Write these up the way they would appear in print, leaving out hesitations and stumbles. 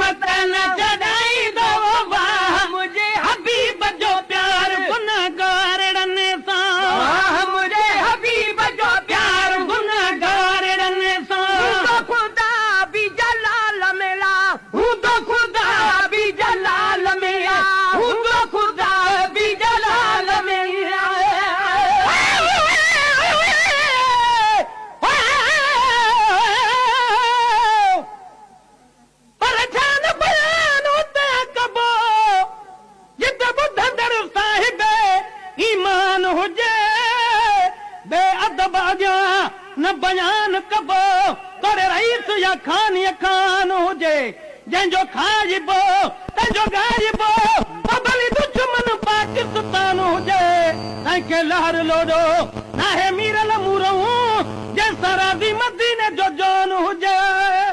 امت نه ڇڏائيندو واهه منهنجي حبيب جو پيار گنهگارڙن سان. واهه منهنجي حبيب جو پيار گنهگارڙن سان. هوندو خدا به جلال ۾ لا. هوندو خدا به جلال ۾. هوندو خدا به جلال ۾. پر ڇا نه بيان اتي ڪبو، جت ٻڌندڙ صاحب ايمان هجي. بي ادب اڳيان نه بيان ڪبو، توڙي رئيس يا خان يخان هجي. جنهن جو کائبو، تنهن جو ڳائبو، پوء ڀلي دشمن پاڪستان هجي. تنهن کي لهر لوڏو ناهي ميرل مورئون، جنهن سان راضي مديني جو جان هجي.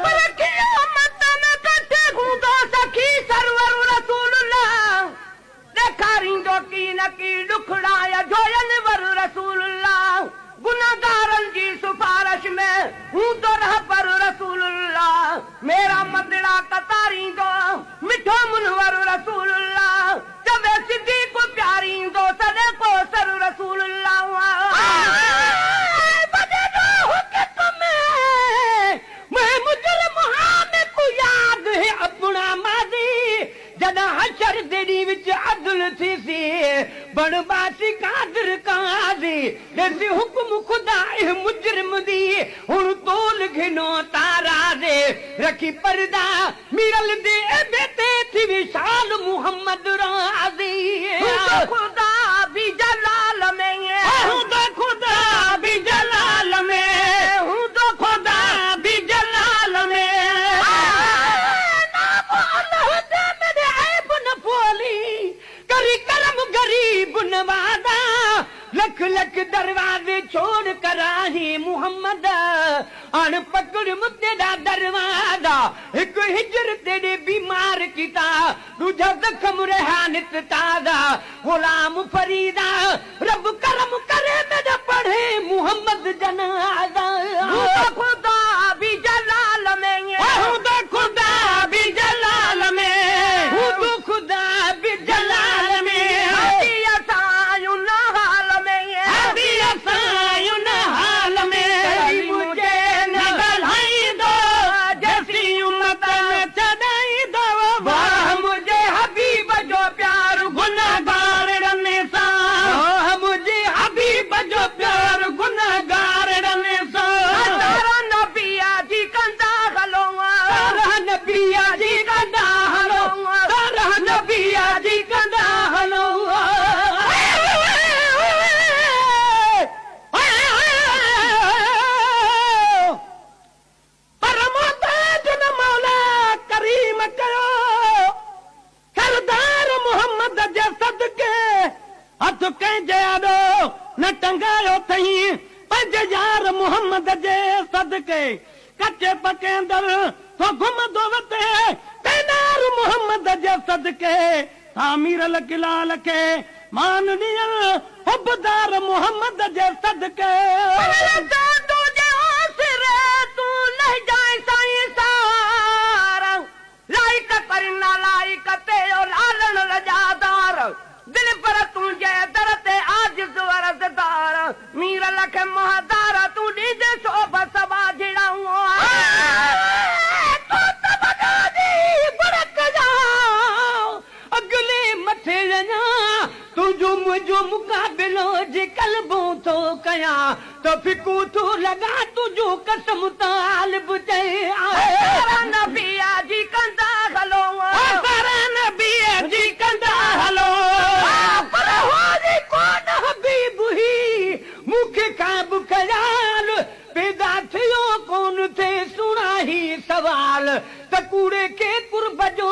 پر قيامت ۾ ڪٿي هوندو سخي سرور رسول الله، ڏيکاريندو ڪي نه ڪي ڏکڙا اجهوين ور رسول الله، گنهگارن جي سفارش ۾ هوندو رهبر رسول الله، ميرا مندڙا قطاريندو مٺو منور رسول الله، چوي صديق پياريندو سڏي ڪوثر رسول الله. آء وڏي روح کي تمهين مين مجرم هان ميڪون ياد هي اپڻا ماضي جڏهن حشر the ڏينهن وچ عدل ٿيسي بڻ باسي قادر قاضي ڏيسي حڪم خدا اهه مجرم the هڻ تول گهنو تارازي رکي پردا ميرل the عيبي تي ٿيوي شال محمد راضي. هوندو خدا به جلال ۾. هوندو خدا به جلال ۾. هوندو خدا به جلال ۾. نام الله the ميڏي عيب نه ڦولي، ڪري ڪرم غريب نوازا، لک لک دروازي ڇوڙ ڪراهين محمد، آڻ پڪڙ متيڏا دروازا، هڪ هجر تيڏي بيمار ڪيتا، ڏوجها زخم رهيا نت تازا، غلام فريدا، رب ڪرم ڪري ميڏا پڙهي محمد جنازا. هوندو خدا به جلال ۾. هوندو خدا به جلال ۾. هوندو خدا به جلال ۾. هادي اسان آهيون نه حال ۾. هادي اسان آهيون نه حال ۾. ڪڏهن منهنجي نه ڳالهائيندو جيسين امت نه ڇڏائيندو. واهه منهنجي حبيب جو پيار گنهگارڙن سان. واهه منهنجي حبيب جو پيار گنهگارڙن سان. سارا نبيء جي ڪندا هلو. سارا نبيء جي ڪندا هلو. سارا نبيء جي ڪندا هلو. پر محتاج نه مولا ڪريم ڪيو، سردار محمد جي صدقي هٿ ڪنهن جي آڏو نه ٽنگايو اٿئين، پنهنجي يار محمد جي صدقي ڪچي پڪي اندر ٿو گهمندو وتي، تينار محمد جي صدقي ٿا ميرل ڪلال کي مان ڏين، حبدار محمد جي صدقي. پر تنهنجي آسري تون لهجانء سائين سار. لائق پر نالائق تي او لالڻ لڄادار، دلبر تنهنجي در تي عاجز عرضدار، مير لک مهدار تون ڏيندين سوڀ سٻاجهڙا. تون ته وڏا ڏينهن برک جا اڳلي مٿي اڃا تنهنجو منهنجو مقابلو جي قلبون ٿو ڪيان ته ڦڪو ٿو لڳان تنهنجو قسم طالب چئي آء. سارا نبيء جي ڪندا هلو. سارا نبيء جي ڪندا هلو. پر هوري ڪونه حبيب هي مون کي ڪابه خيال پيدا ٿيو ڪونه ٿئي سهڻا هي سوال ته ڪوڙي کي قرب جو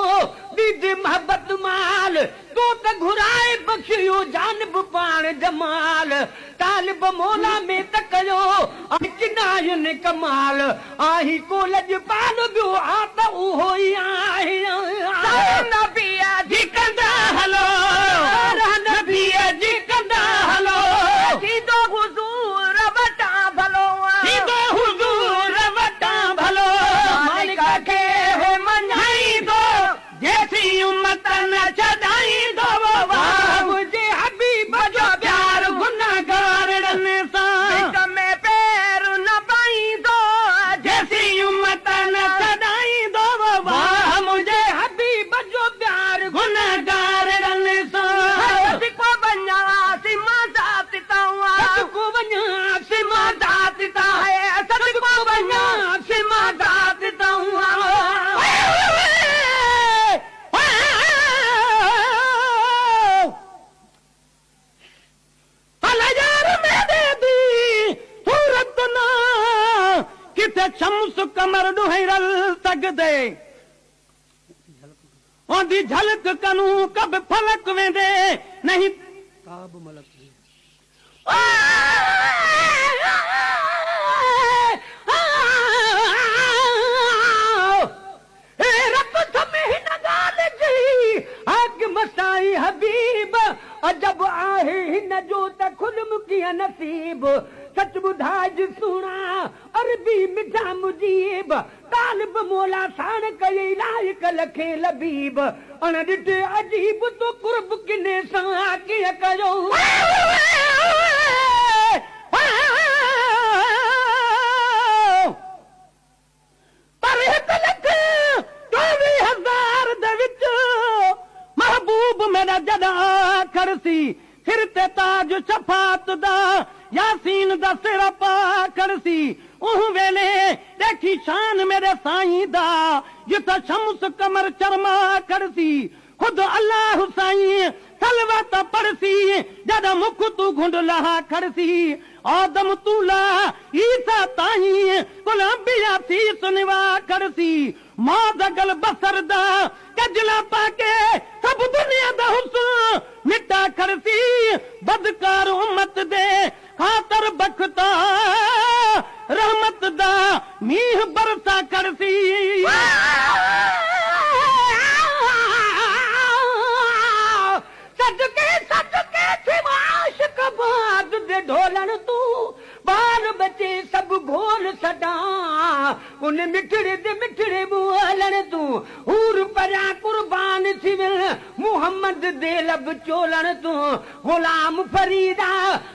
ديد محبت مال تو ته گهرائي بخشيو جانب پاڻ جمال طالب مولا ۾ ته ڪيو آهي ڪناين ڪمال آهين ڪو لڄپال ٻيو آ ته اهو ئي آهيان. سارا نبيء جي ڪندا هلو سارا نبيء جي ڪندا هلو. ٿيندو حضور وٽان ڀلو. ٿيندو حضور وٽان ڀلو. مالڪ کي هي مڃائيندو. قمر ڏوهين رل سگهدي. اوندي جهلڪ ڪنون ڪب فلڪ ويندي نهين. ڪا به ملڪ جي. اي رب سمي هن ڳالهه جي حاڪم سائين حبيب عجب آهي هن جو ته خلم ڪيئن نصيب سچ ٻڌائج سهڻا عربي مٺا مجيب طالب مولا ساڻ ڪيئي لائق لکين لبيب اڻ ڏٺي عجيب تو قرب ڪني سان ڪيئن ڪيو. پر هڪ لک 24,000 دي وچ محبوب ميڏا جڏان آ کڙسي سر تے تاج شفاعت دا ياسين دا سراپا کڙسي اونهه ويلي ڏيکي شان ميڏي سائين دا جتھا شمس قمر شرما کڙسي خود الله سائين صلوات پڙهسي جڏان مک تون گهنڊ لها کڙسي آدم تون لا عيسيٰ تائين ڪل انبياء ٿي سنوا کڙسي ماء دا گل بصر دا ڪجلا پا ڪي سڀ دنيا دا حسن مٽا کڙسي بدڪار امت دي خاطر بختا رحمت دا مينهن برسا کڙسي. صدقي صدقي ٿيم عاشق باد the ڍولڻ تون ٻال ٻچي سڀ گهول سڏان ان مٺڙي the مٺڙي ٻولڻ تون حور پريان قربان ٿي وين محمد the لب چولڻ تون غلام فريدا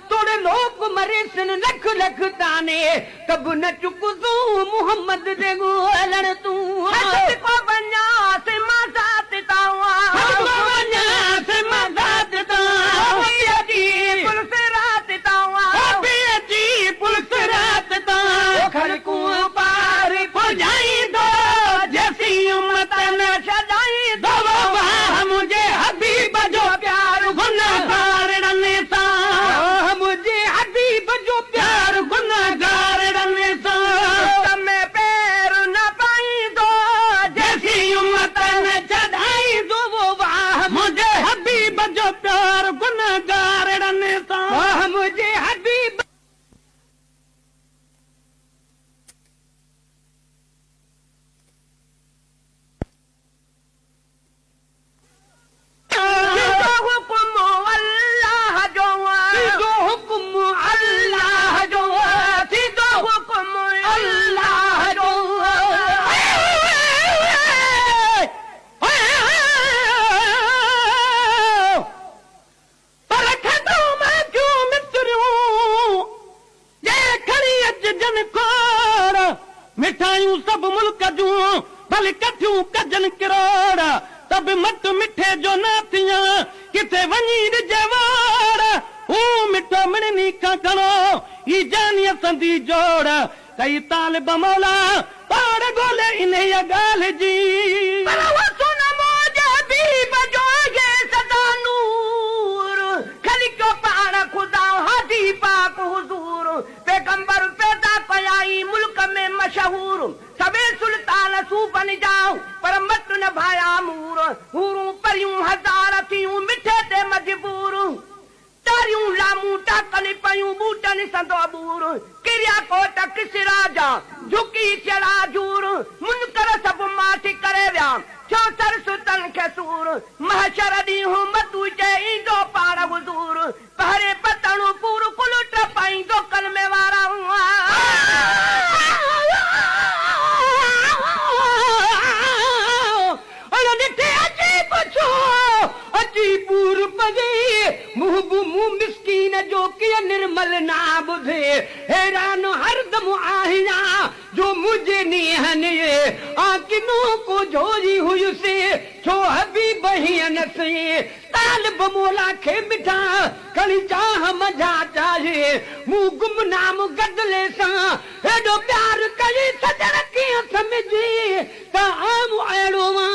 توڙي لوڪ مريسن لک لک طعني ته به نه چڪندون محمد the ڳولڻ تون. صدقو وڃان سي مان ذات تان. صدقو وڃان سي مان ذات تان. او بي اچي پل صراط تان. او بي اچي پل صراط تان. او خلقون پار پڄائيندو جيسين امت نه ڇڏائيندو. واهه منهنجي حبيب جو پيار گنهگارڙن سان. واهه منهنجي حبيب جو پيار گنهگارڙن سان. ات ۾ پير نه پائيندو جيسين امت نه ڇڏائيندو. واهه منهنجي حبيب جو پيار گنهگارڙن سان. واهه منهنجي حبيب. ٿيندو حڪم الله جو. ٿيندو حڪم الله جو. ٿيندو حڪم الله جو. پر کدو ماکيون مصريون، جي کڻي اچجن کوڙ، مٺايون سڀ ملڪ جون، ڀلي ڪٺيون ڪجن ڪروڙ، ته به مٽ مٺي جو نه ٿيان، ڪٿي وڃي ڏجي واڙ، هو مٺو مڙني کان گهڻو، هي جانيء سندي جوڙ، ڪئي طالب مولا پاڙ ڳولي انهيء ڳالهه جي. پر حسن منهنجي حبيب جو آهي سدا نور، خلقيو پاڻ خدا هادي پاڪ حضور، پيغمبر پيدا ڪيائين ملڪ ۾ مشهور، سوين سلطان صوبن جا پر مٽ نه ڀايا مور، حورون پريون هزار ٿيون مٺي تي مجبور. ٽاريون لامون ٽاڪن پيون ٻوٽن سندو ٻور، ڪريا ڪوٽ ڪسريٰ جا جهڪي چڙا جور، منڪر سڀ ماٺ ڪري ويا ٿيو سر ستن کي سور، محشر ڏينهن متو چئي ايندو پاڻ حضور، پهري پتڻ پور ڪل ٽپائيندو ڪلمي وارا. اڻ ڏٺي عجيب ڇو اچي پور پوي، منهن به مون مسڪين جو ڪيئن نرمل نا ٻڌي، حيران هردم آهيان جو منهنجي نينهن آ ڪنو ڪو جهوري هيس، ڇو حبيب هيئن نه سئي، طالب مولا کي مٺا کڻي چاهه منجهان چاهي، مون گمنام غزلي سان هيڏو پيار ڪئي، سڄڻ ڪيئن سمجهي ته آئون اهڙو آن.